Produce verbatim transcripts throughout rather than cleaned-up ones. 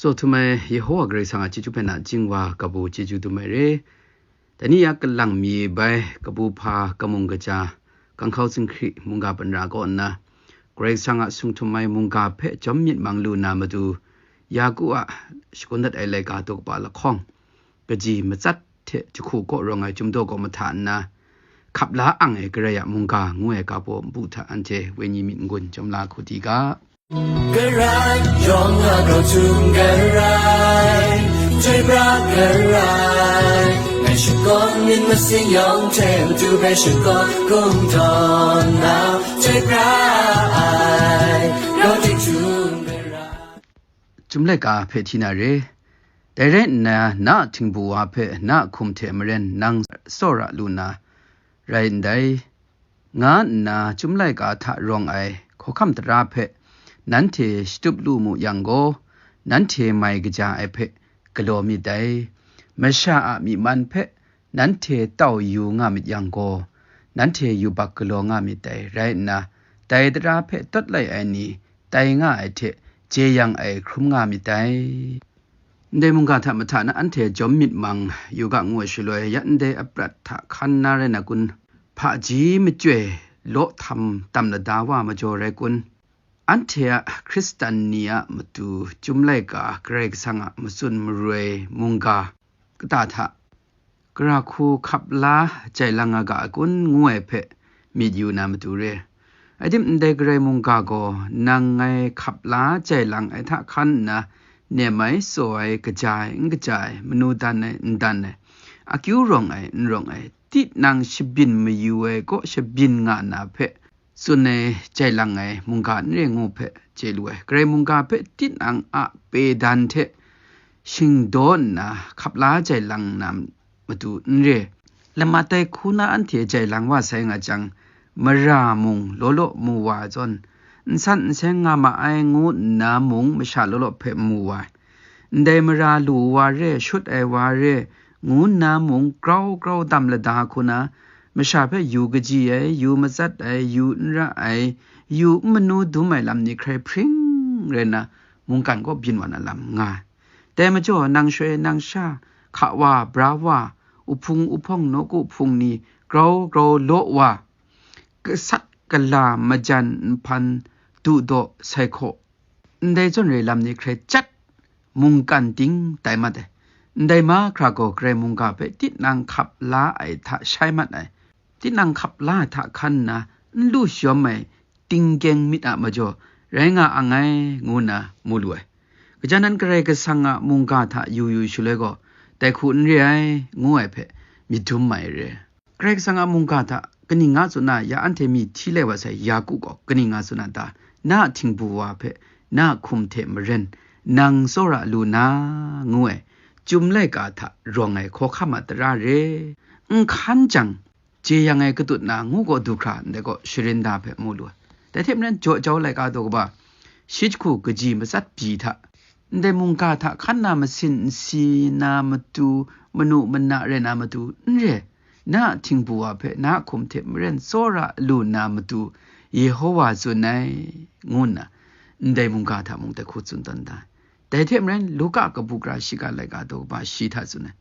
Tsawt htum ai Yehowa Karai Kasang a chyeju hpe nachying wa kabu chyeju dum ai re. Dai ni ya kalang mi bai kabu hpa kamung kaja, kanghkau zinghkri mungga panra kaw nna, Karai Kasang a sung htum ai mungga hpe jawm myit mang lu na matu, Yaku a shagun dat ai laika daw kaba lahkawng, kaji matsat hte jahku kaw rawng ai chyum daw kaw mahta nna, hkap la ang ai Karai a mungga ngu ai ga baw npu hta anhte wenyi myit n-gun jawm la hku di ga. Karai yawng a grau htum Karai, chyoi pra Karai, ngai shakawn myit masin yawng hte matu hpe shakawn kungdawn na, chyoi pra ai, grau htum Karai. Chyum laika hpe hti na re. Dai rai nna, na a htingbu wa hpe na a hkum hte maren nang tsawra lu na rai ndai, nga nna chyum laika hta rawng ai hkawhkam tara hpe nanhte shatup lu mu yang gaw, nanhte mai kaja ai hpe galaw myit dai. Masha a myi man hpe nanhte tau yu nga myit yang gaw, nanhte yubak galaw nga myit dai. Rai nna, dai tara hpe tawt lai ai ni tai nga ai hte jeyang ai hkrum nga myit dai. Ndai mungga hta mahta na anhte jawm myit mang yu ga ngu ai shaloi, ya ndai aprat hta hkan na rai na kun? Hpaji machyoi law htam tam lada wa majaw rai kun? Anhte a Hkristan ni a matu chyum laika Karai Kasang a matsun maroi mungga kata hta gara hku hkap la jai lang a ga ai kun ngu ai hpe myit yu na matu re. Adim ndai Karai mungga gaw nang ngai hkap la jai lang ai hta hkan nna, nem ai, tsaw ai, kaja ai, n kaja ai, manu dan ai, n dan ai, akyu rawng ai, n rawng ai, tinang shabyin mayu ai kaw shabyin nga na hpe tsun ai jai lang ai mungga n re ngu hpe chye lu ai. Karai mungga hpe tinang a pedan hte shingdaw nna hkap la jai lang na matu n re. Lamat ai hku na anhte jai lang wa sai nga jang, mara mung law law mu wa ai zawn, nsan nseng nga ma ai ngu nna mung masha law law hpe mu wa ai. Ndai mara lu wa re, shut ai wa re, ngu nna mung grau grau dam lada hku na, masha hpe yu kaji ai, yu matsat ai, yu n ra ai, yu n manu dum ai lam ni hkrai hpring rai nna, mungkan kaw byin wa na lam nga ai. Dai majaw, nang shoi nang sha, hka wa, bra wa, uhpung uhpawng nawku hpung ni grau grau law wa, gasat gala majan nhpan du daw sai hkaw, ndai zawn re lam ni hkrai chyat mungkan ting tai mat ai. Ndai mahkra gaw Karai mungga hpe tinang hkap la ai hta shai mat ai. Tinang hkap la ai hta hkan nna n lu shayawm ai tinggyeng myit a majaw rai nga ang ai, ngu nna mu lu ai. Gaja nan Karai Kasang a mungga hta yu yu shaloi gaw, dai hku n re ai, ngu ai hpe myit dum ai re. Karai Kasang a mungga hta kaning nga tsun na, ya anhte mi hti lai wa sai, Yaku gaw kaning nga tsun na ta? Na a htingbu wa hpe na a hkum hte maren nang tsawra lu na, ngu ai, chyum laika hta rawng ai hkawhkam a tara re, n hkan jang, jeyang ai katut na ngu gaw du hkra ndai gaw sharin da hpe mu lu ai. Dai hte maren, jaw jau laika daw kaba shi jahku kaji matsat byi hta, ndai mungga hta hkan na masin nsi na matu, manu mana rai na matu n re, na a htingbu wa hpe na a hkum hte maren tsawra lu na matu, Yehowa tsun ai, ngu nna, ndai mungga hta mung dai hku tsun tawn da ai. Dai hte maren, Luka kabu gara shiga laika daw kaba shi hta tsun ai,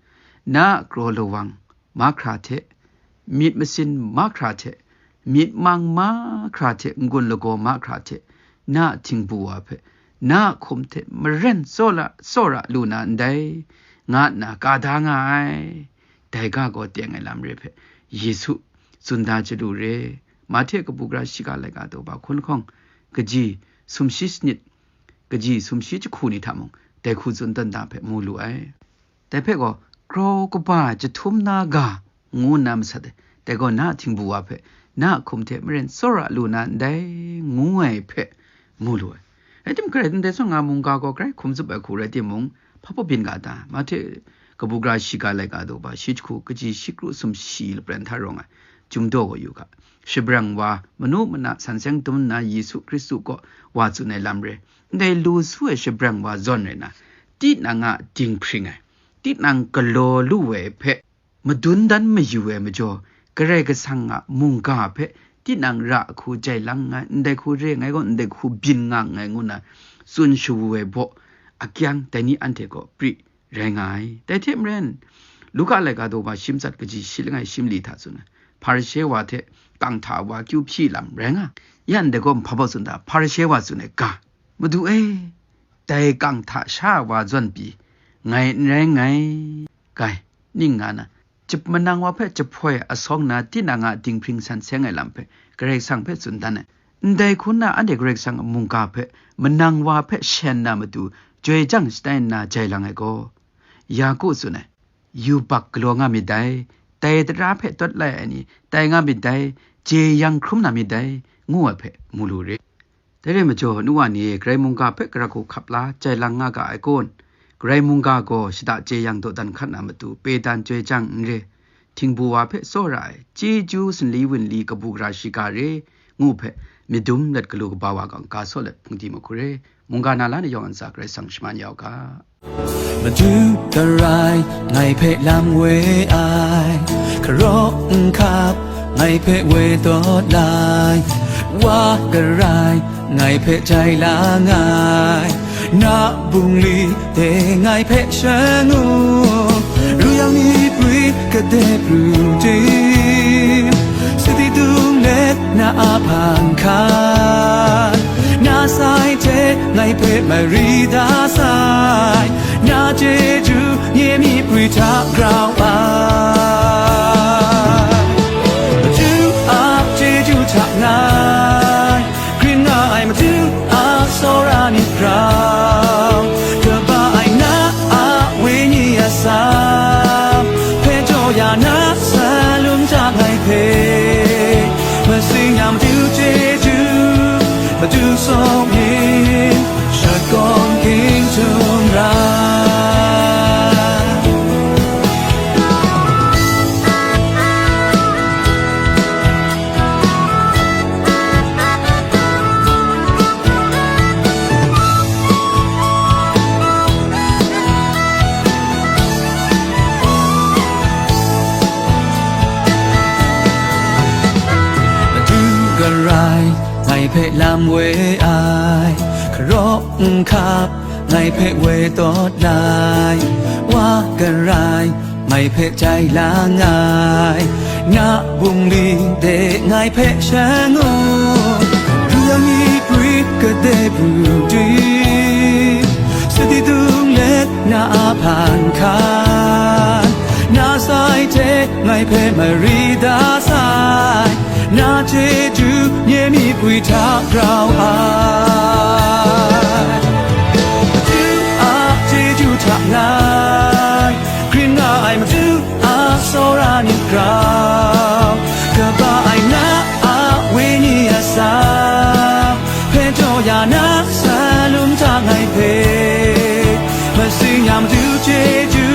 na a kraw lawang mahkra hte, myit masin mahkra hte, myit mang mahkra hte, n-gun lagaw mahkra hte, na a htingbu wa hpe, na a hkum hte maren tsawra, tsawra lu na ndai, nga nna ka da nga ai. Dai ga gaw teng ai lam re hpe, Yesu tsun da chyalu re. Mahte kabu gara shiga laika daw ba hkun hkawng, kaji sumshi sanit, kaji sumshi jahku ni hta mung, dai hku tsun tawn da hpe mu lu ai. Dai hpe gaw, grau kaba jahtum na ga, ngu nna masat ai. Dai gaw, na a htingbu wa hpe, na a hkum hte maren tsawra lu na ndai, ngu ai hpe mu lu ai. Rai tim, Karai ndai tsawra nga mungga gaw grai hkum tsup ai hku rai timung, hpa baw byin ga ta? Mahte kabu gara shiga laika daw ba shi jahku, kaji shi kru sumshi lapran hta rawng ai, chyum daw gaw yu ga. Shabrang wa, manu mana san seng dum nna Yesu Hkristu kaw wa tsun ai lam re. Ndai lu su ai shabrang wa zawn rai na, tinang a dinghpring ai, tinang galaw lu ai hpe madun dan mayu ai majaw, Karai Kasang a mungga hpe tinang ra hku jai lang nngai, ndai hku re nngai gaw, ndai hku byin nga nngai, ngu nna tsun shawu ai baw, akyang, dai ni anhte gaw pri rai nga ai. Dai hte maren, Luka laika daw wa shi matsat kaji shi langai shi mali hta tsun ai, Hparishe wa hte kang hta wa akyu hpyi lam rai nga. Ya ndai gaw, hpa baw tsun da, Hparishe wa tsun ai ga, "Madu e, dai kang hta sha wa zawn pyi, ngai n rai nngai, gai, ning nga na, jap-, manang wa hpe jahpoi asawng na tinang a dinghpring san seng ai lam hpe Karai Kasang hpe tsun dan ai. Ndai hku nna anhte Karai Kasang a mungga hpe manang wa hpe shen na matu joi jang shatai nna jai lang ai gaw, Yaku tsun ai, yubak galaw nga myit dai, dai tara hpe tawt lai ai ni tai nga myit dai, jeyang hkrum na myit dai," ngu ai hpe mu lu re. Dai rai majaw, nu wa ni, Karai mungga hpe gara hku hkap la jai lang nga ga ai kun? Karai mungga gaw shada jeyang dawdan hkat na matu, pedan joi jang n re, htingbu wa hpe tsawra ai, chyeju sanli wunli kabu gara shiga re, ngu hpe, myit dum let galu kaba wa gaw n ga saw let hpung di mahku re. Mungga na la na yawng ntsa Karai Kasang shaman ya u ga. Madu garai ngai hpe lam woi ai, hkaraw nhkap ngai hpe woi dawt lai, wa garai ngai hpe jai lang ai, na bungli de ngai hpe shangun, ruyang mi pwi kade pru tim, siti dung let na a hpang hkan, na sai hte ngai hpe mari da sai, na chyeju nye mi pwi hta grau ai. Madu a chyeju hta ngai grin nga ai, Madu a tsawra myit grau, kaba ai na a wenyi atsam hpe jaw ya na, salum hta ngai hpe matsing ya Madu chyeju, Madu tsawm yin, shakawn ging htum ra. Madu garai ngai hpe lam woi ai, hkaraw nhkap ngai hpe woi dawt lai, wa garai ngai hpe jai lang ai, na bungli de ngai hpe shangun, ruyang mi pwi kade pru tim, siti dung let na a hpang hkan, na sai hte ngai hpe mari da sai, na chyeju nye mi pwi hta grau ai. Madu a chyeju hta ngai grin nga ai, Madu a tsawra myit grau, kaba ai na a wenyi atsam hpe jaw ya na, salum hta ngai hpe matsing ya Madu chyeju,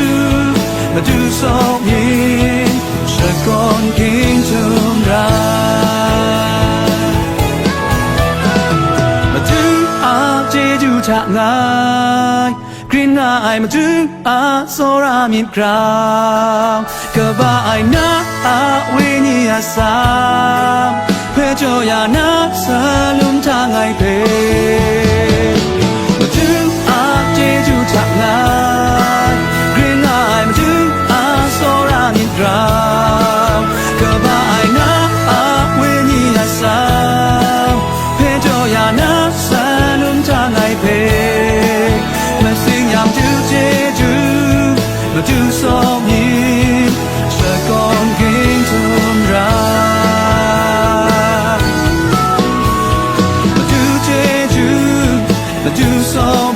Madu tsawm yin, shakawn ging htum ra. Madu a chyeju hta ngai grin nga ai, Madu a tsawra myit grau, kaba ai na a wenyi atsam hpe jaw ya na, salum hta ngai hpe Madu a chyeju hta ngai grin nga ai, Madu a tsawra myit grau, kaba ai na a wenyi atsam hpe jaw ya na, salum hta ngai hpe matsing ya Madu chyeju, Madu tsawm yin, shakawn ging htum ra. Madu chyeju, Madu tsawm